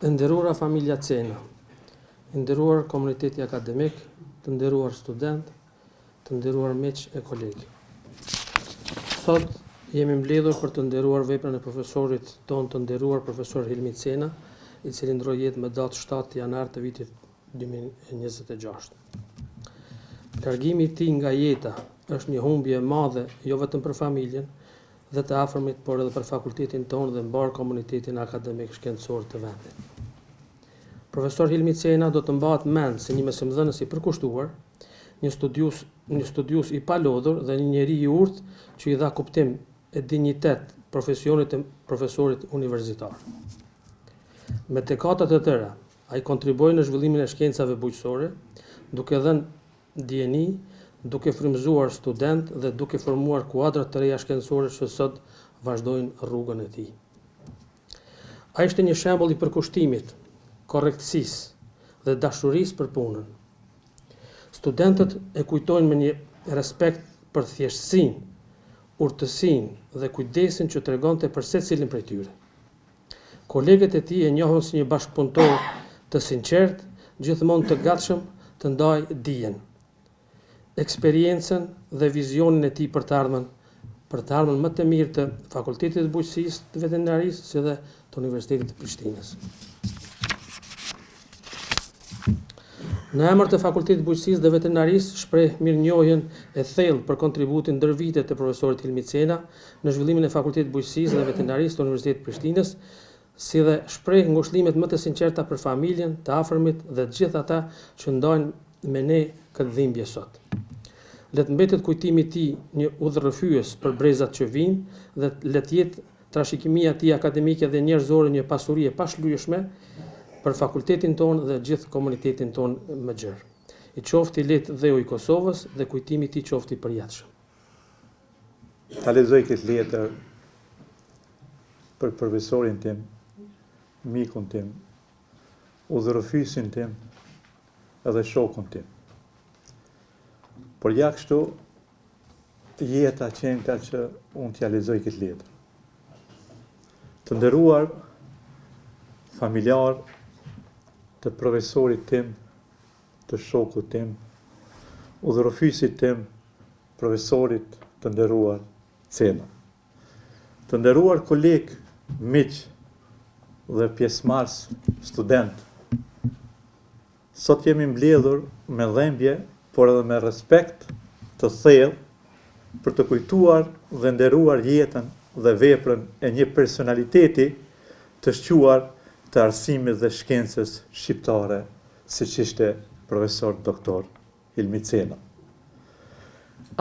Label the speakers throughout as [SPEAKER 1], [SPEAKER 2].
[SPEAKER 1] E nderuara familja Cena, i nderuar komuniteti akademik, të nderuar studentë, të nderuar miq e kolegë. Sot jemi mbledhur për të nderuar veprën e profesorit tonë të nderuar profesor Hilmi Cena, i cili ndërroi jetë më datë 7 janar të vitit 2026. Largimi i tij nga jeta është një humbje e madhe jo vetëm për familjen dhe të afërmit, por edhe për fakultetin tonë dhe mbarë komunitetin akademik shkencor të vendit. Profesor Hilmi Cena do të mbahet mend si një mësimdhënës i përkushtuar, një studiues, një studiues i palodhur dhe një njeri i urtë që i dha kuptim e dinjitet profesionit të profesorit universitar. Me dekada të tëra, ai kontribuoi në zhvillimin e shkencave bujqësore, duke dhënë dijeni, duke frymëzuar studentë dhe duke formuar kuadra të reja shkencore që sot vazhdojnë rrugën e tij. Ai ishte një shembull i përkushtimit, korrektësisë dhe dashurisë për punën. Studentët e kujtojnë me një respekt për thjeshtësinë, urtësinë dhe kujdesin që tregonte për secilin prej tyre. Kolegët e tij e njohën si një bashkëpunëtor të sinqertë, gjithmonë të gatshëm të ndajë dijen, eksperiencën dhe vizionin e tij për të ardhmen, për të ardhmen më të mirë të Fakultetit të Bujqësisë dhe Veterinarisë si dhe të Universitetit të Prishtinës. Në emër të Fakultetit të Bujqësisë dhe Veterinarisë shpreh mirënjohjen e thellë për kontributin ndër vite të profesorit Hilmi Cena në zhvillimin e Fakultetit të Bujqësisë dhe Veterinarisë të Universitetit të Prishtinës, si dhe shpreh ngushëllimet më të sinqerta për familjen, të afërmit dhe të gjithë ata që ndajnë me ne këtë dhimbje sot. Le të mbetet kujtimi i tij një udhërrëfyes për brezat që vijnë dhe le të jetë trashëgimia e tij akademike dhe njerëzore një pasuri e pashlyeshme për fakultetin tonë dhe gjithë komunitetin tonë më gjerë. I qoftë i lehtë dheu i Kosovës dhe kujtimi i tij qoftë i përjetshëm.
[SPEAKER 2] Ta lexoj këtë letër për profesorin tim, mikun tim, udhërrëfyesin tim edhe shokun tim. Por ja kështu jeta qenka që unë t'ja lexoj këtë letër. Të nderuar familjarë të profesorit tim, të shokut tim, udhërrëfyesit tim, profesorit të nderuar Cena. Të nderuar kolegë, miq dhe pjesëmarrës studentë, sot jemi mbledhur me dhembje, por edhe me respekt të thellë për të kujtuar dhe nderuar jetën dhe veprën e një personaliteti të shquar të arsimit dhe shkencës shqiptare, siç ishte profesor doktor Hilmi Cena.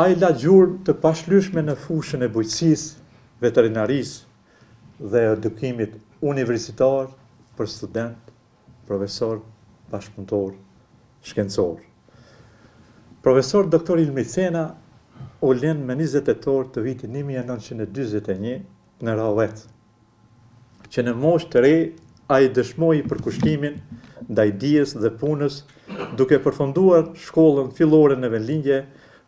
[SPEAKER 2] Ai la gjurmë të pashlyeshme në fushën e bujqësisë, veterinarisë dhe edukimit universitar për studentë, profesorë, bashkëpunëtorë shkencorë. Profesor Doktor Hilmi Cena u lind më 20 tetor të vitit 1941 në Rahovec. Që në moshë të re ai dëshmoi përkushtimin ndaj dijes dhe punës, duke përfunduar shkollën fillore në vendlindje,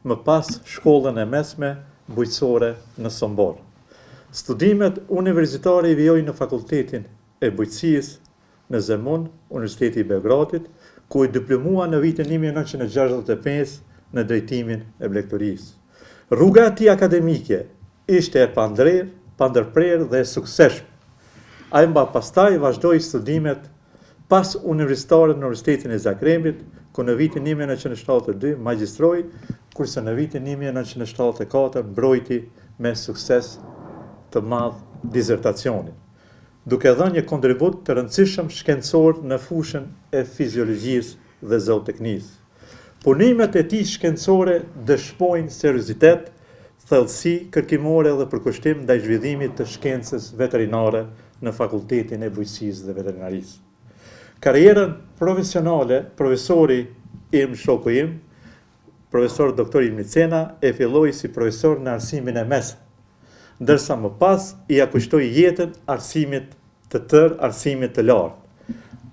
[SPEAKER 2] më pas shkollën e mesme bujqësore në Sombor. Studimet universitare i vijoi në Fakultetin e Bujqësisë në Zemun, Universiteti i Beogradit, ku u diplomua në vitin 1965 në drejtimin e blegtorisë. Rruga e tij akademike Ishte e pandrerë, pandërprerë dhe e suksesshme. Ai më pastaj vazhdoi studimet pas universitare në Universitetin e Zagrebit, ku në vitin 1972 magjistroi, kurse në vitin 1974 mbrojti me sukses të madh dizertacionin, duke dhënë një kontribut të rëndësishëm shkencor në fushën e fiziologjisë dhe zooteknisë. Punimet e tij shkencore dëshmojnë seriozitet, thellësi kërkimore dhe përkushtim ndaj zhvillimit të shkencës veterinare në Fakultetin e Bujqësisë dhe Veterinarisë. Karrierën profesionale, profesori im, shoku im, profesor doktor Hilmi Cena, e filloi si profesor në arsimin e mesëm, ndërsa më pas ia kushtoi jetën arsimit të tërë arsimit të lartë.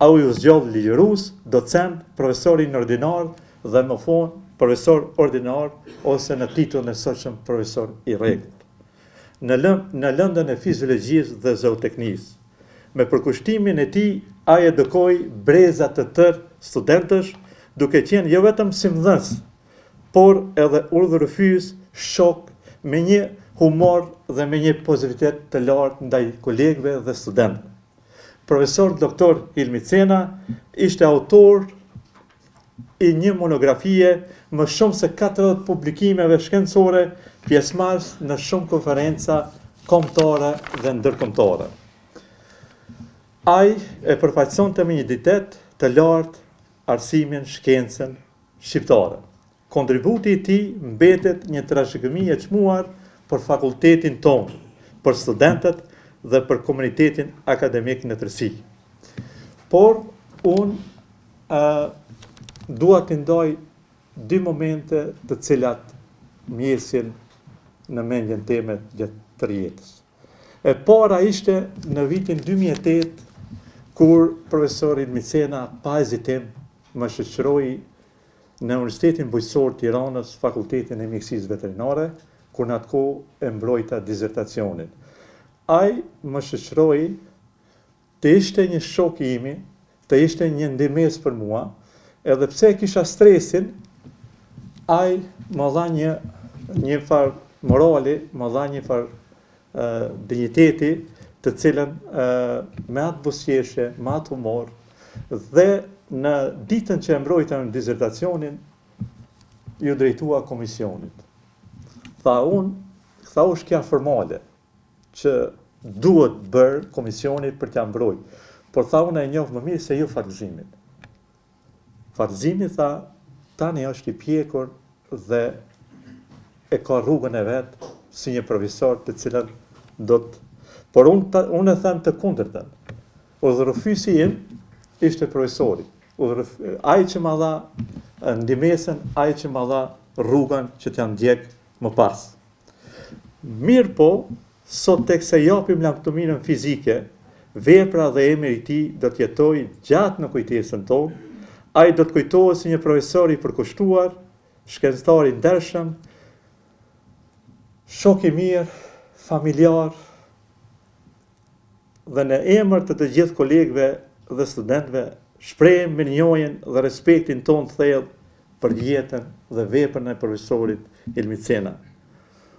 [SPEAKER 2] Ai u zgjodh ligjërues, docent, profesor in ordinar dhe më vonë profesor ordinar ose në titullin e sotshëm profesor i rregullt. Në lë, në lëndën e fiziologjisë dhe zooteknisë. Me përkushtimin e tij, ai edukoi breza të tërë studentësh, duke qenë jo vetëm mësimdhënës, por edhe udhërrëfyes, shok, me një humor dhe me një pozitivitet të lartë ndaj kolegëve dhe studentëve. Profesor Doktor Hilmi Cena ishte autor i një monografie, më shumë se 40 publikimeve shkencore, pjesëmarrës në shumë konferenca kombëtare dhe ndërkombëtare. Ai e përfaqësonte me një dinjitet të lartë arsimin, shkencën shqiptare. Kontributi i tij mbetet një trashëgimi e çmuar për fakultetin tonë, për studentët dhe për komunitetin akademik në tërësi. Por unë ë dua t'i ndaj dy momente të cilat mbesin në mendjen teme gjatë tërë jetës. E para ishte në vitin 2008 kur profesor Hilmi Cena pa hezitim më shoqëroi në Universitetin Bujqësor të Tiranës, Fakultetin e Mjekësisë Veterinare, kur në atë kohë e mbrojta dizertacionin. Ai më shoqëroi të ishte një shok i imi, të ishte një ndihmesë për mua, edhe pse e kisha stresin, ai më dha një një farë morali, më dha një farë dinjiteti, të cilën me atë buzëqeshje, me atë humor, dhe në ditën që e mbrojta në dizertacionin, iu drejtua komisionit. Tha unë, tha është kja formale, që duhet bërë komisioni për t'ja mbrojt. Por tha unë e njoh më mirë se ju Fatgëzimin. Fatgëzimi tha, tani është i pjekur dhe e ka rrugën e vet si një profesor të cilën do të Por unë unë e them të kundërtën. Udhërrëfyesi im ishte profesori. Udhërrëf, ai që ma dha ndihmesën, ai që ma dha rrugën që t'ja ndjek më pas. Mirëpo, sot teksa japim lamtumirën fizike, vepra dhe emri i tij do të jetojë gjatë në kujtesën tonë, ai do të kujtohet si një profesor i përkushtuar, shkencëtar i ndershëm, shok i mirë, familjar dhe në emër të të gjithë kolegëve dhe studentëve shprehim mirënjohjen dhe respektin tonë të thellë për jetën dhe veprën e profesorit Hilmi Cena.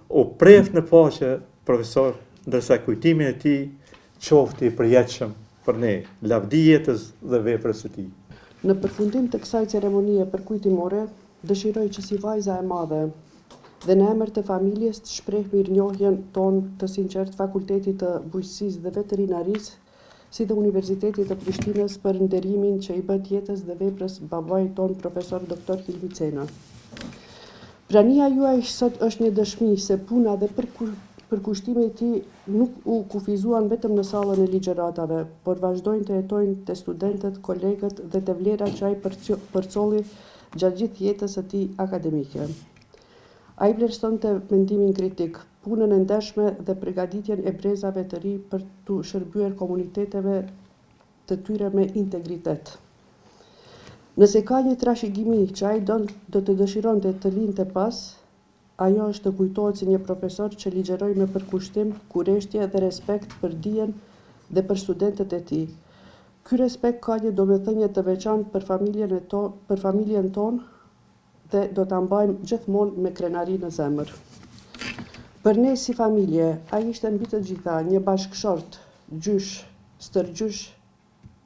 [SPEAKER 2] U preftë në paqe, profesor, ndërsa kujtimi i tij qoftë i përjetshëm për ne, lavdi jetës dhe veprës së tij.
[SPEAKER 3] Në përfundim të kësaj ceremonie përkujtimore, dëshiroj që si vajza e madhe dhe në emër të familjes të shpreh mirënjohjen tonë të sinqertë Fakultetit të Bujqësisë dhe Veterinarisë si dhe Universitetit të Prishtinës për nderimin që i bëtë jetës dhe veprës babait tonë Profesor Doktor Hilmi Cena. Prania juaj sot është një dëshmi se puna dhe përkushtimi i tij nuk u kufizuan vetëm në sallën e ligjëratave, por vazhdojnë të jetojnë te studentët, kolegët dhe te vlerat që ai përcolli gjatë gjithë jetës së tij akademike. Ai vlerësonte mendimin kritik, punën e ndershme dhe përgatitjen e brezave të ri për t'u shërbyer komuniteteve të tyre me integritet. Nëse ka një trashëgimi që ai do do të dëshironte të linte pas, ajo është të kujtohet si një profesor që ligjëroi me përkushtim, kureshtje dhe respekt për dijen dhe për studentët e tij. Ky respekt ka një domethënie të veçantë për familjen e to, për familjen tonë dhe do ta mbajmë gjithmonë me krenari në zemër. Për ne si familje, ai ishte mbi të gjitha një bashkëshort, gjysh, stërgjysh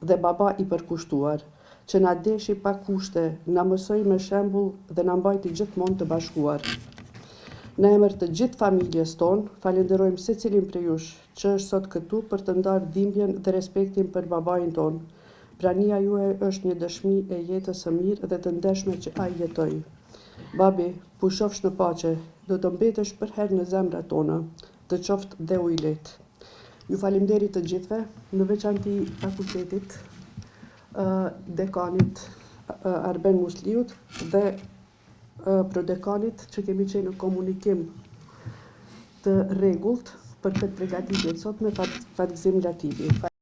[SPEAKER 3] dhe baba i përkushtuar, që na deshi pa kushte, na mësoi me shembull dhe na mbajti gjithmonë të bashkuar. Në emër të gjithë familjes tonë, falënderojmë secilin prej jush që është sot këtu për të ndarë dhimbjen dhe respektin për babain tonë, Prania juaj është një dëshmi e jetës së mirë dhe të ndershme që ai jetoi. Babi, pushofsh në paqe, do të mbetesh përherë në zemrat tona. Të qoftë dheu i lehtë. Ju faleminderit të gjithëve, në veçanti fakultetit, dekanit Arben Musliut dhe prodekanit që kemi qenë në komunikim të rregullt për këtë pregatitje të sotme, Fatgëzim Latifi.